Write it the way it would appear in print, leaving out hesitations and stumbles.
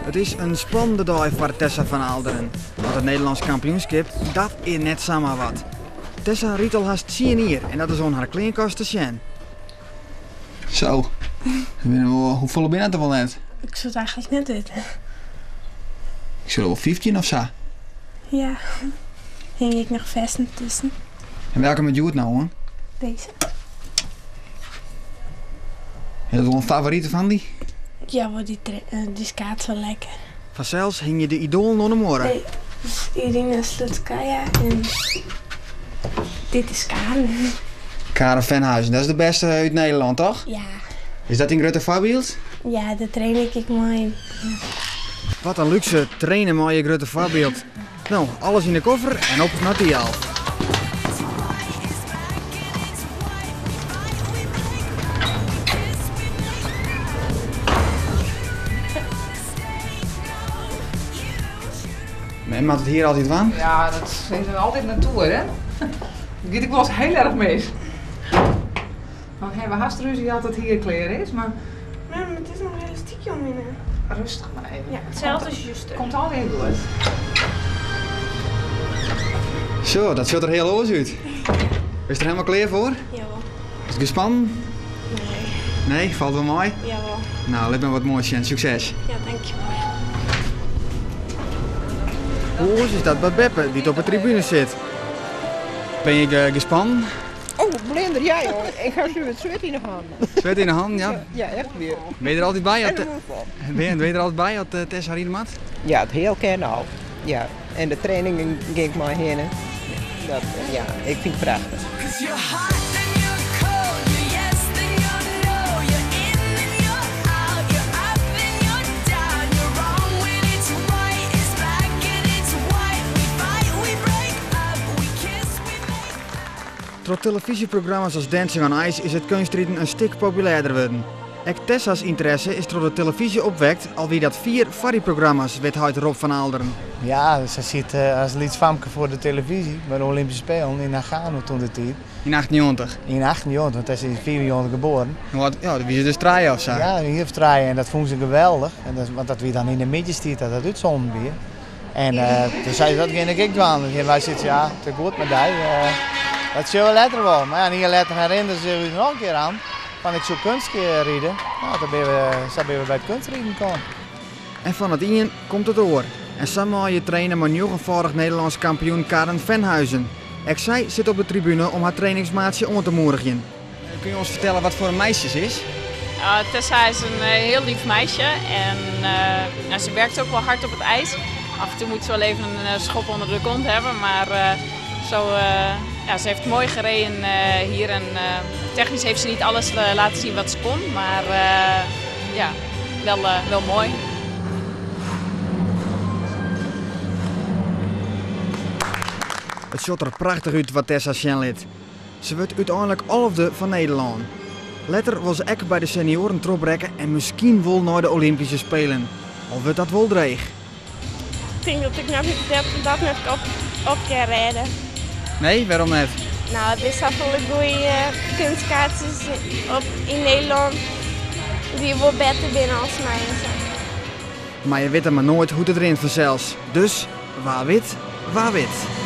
It is in spannende dei foar Tessa van Aalderen. Want it Nederlânsk kampioenskip, dat is net samar wat. Tessa rydt al hast tsien jier en dat is oan har kleankast te sjen. Zo, hoefolle binne it der wol net? Ik soe it eigentlik net witte. Ik sil wol 15 of sa. Ja, hing ik noch festen tusken. En welke moat hjoed no oan? Dizze. Is dat wol in favorite fan dy? Ja, wol dy, dy skaat wol lekker. Fansels hingje de idoalen oan de muorre. Nee, dit is Irina Slutskaya en dit is Karen. Karen Venhuizen, dat is de bêste út Nederlân, toch? Ja. Is dat dyn grutte foarbyld? Ja, dêr train ik ek mei. Wat in lúkse, traine mei je grutte foarbyld. No, alles yn de koffer en op nei Thialf. Men moat it hier altyd dwaan? Ja, dat is altyd natoer, hè? Dat giet ek wolris hiel erch mis. Dan hawwe we hast rúzje as it hier klear is, mar... Mem, it is noch in hiel stikje omhinne. Rêstich mar even. Ja, itselde as juster. Komt allegear goed. Zo, dat sjocht der hiel oars út. Bist der helemaal klear foar? Jawol. Is it gespannen? Nee. Nee, falt wol mei? Jawol. Nou, lit my wat moais sjen. Sukses. Ja, dankjewol. Hoe oars is dat by Beppe, dy't op 'e tribune sit? Bin je gespannen? Oh, blinder, ja joh. Ik ha it swit yn de hannen. Swit yn de hannen, ja? Ja, echt wier. Bin je der altyd by? Bin je der altyd by as Tessa ride moat? Ja, it hiel ken al. Ja, en de trainingen gean ik mei hinne. Dat, ja, ik fyn it prachtich. Troch telefyzjeprogramma's as Dancing on Ice is it keunstriden in stik populêrder wurden. Ek Tessa's ynteresse is troch de telefyzje opwekt, al wie dat fier foar dy programma's, wit heit Rob van Aalderen. Ja, sy siet as lyts famke foar de telefyzje by de Olympyske Spelen yn Nagano toen de tiid. Yn 98? Yn 98, want Tessa is yn 95 geboren. Ja, doe wie se dus trije of sa. Ja, in jier of trije en dat fûn se geweldich. En dat, want dat wie dan yn de middeistiid dat dat útsonden wie. En toen sei se, dat gean ik ek dwaan. En wy sitte, ja, it is goed mei dy. Dat sjogge we letter wol. Mar ja, in jier letter herinnerde se ús noch in kear oan. Fan ik soe kunstride. No, dan binne we, sa binne we by it kunstriden kaam. En fan it ien komt it oar. En sa mei je traine mei njoggenfâldich Nederlânsk kampioen Karen Venhuizen. Ek sy sit op de tribune om har trainingsmaatsje oan te moedigjen. Kun je ons fertelle wat foar in meisje se is? Tessa is een heel lief meisje en nou, ze werkt ook wel hard op het ijs. Af en toe moet ze wel even een schop onder de kont hebben, maar zo, ja, ze heeft mooi gereden hier en technisch heeft ze niet alles laten zien wat ze kon, maar ja, wel, wel mooi. It sjocht der prachtich út wat Tessa sjen lit. Se wurdt úteinlik alfde fan Nederlân. Letter wol se ek by de senioaren trochbrekke en miskien wol nei de Olympyske Spelen. Al wurdt dat wol dreech. Ik tink dat ik dat net op kin rêde. Nee, wêrom net? No, der binne safolle goede kunstkeatsers op yn Nederlân dy't wol better binne as my en sa. Mar je witte mar noait hoe't it rint fansels. Dus wa wit, wa wit.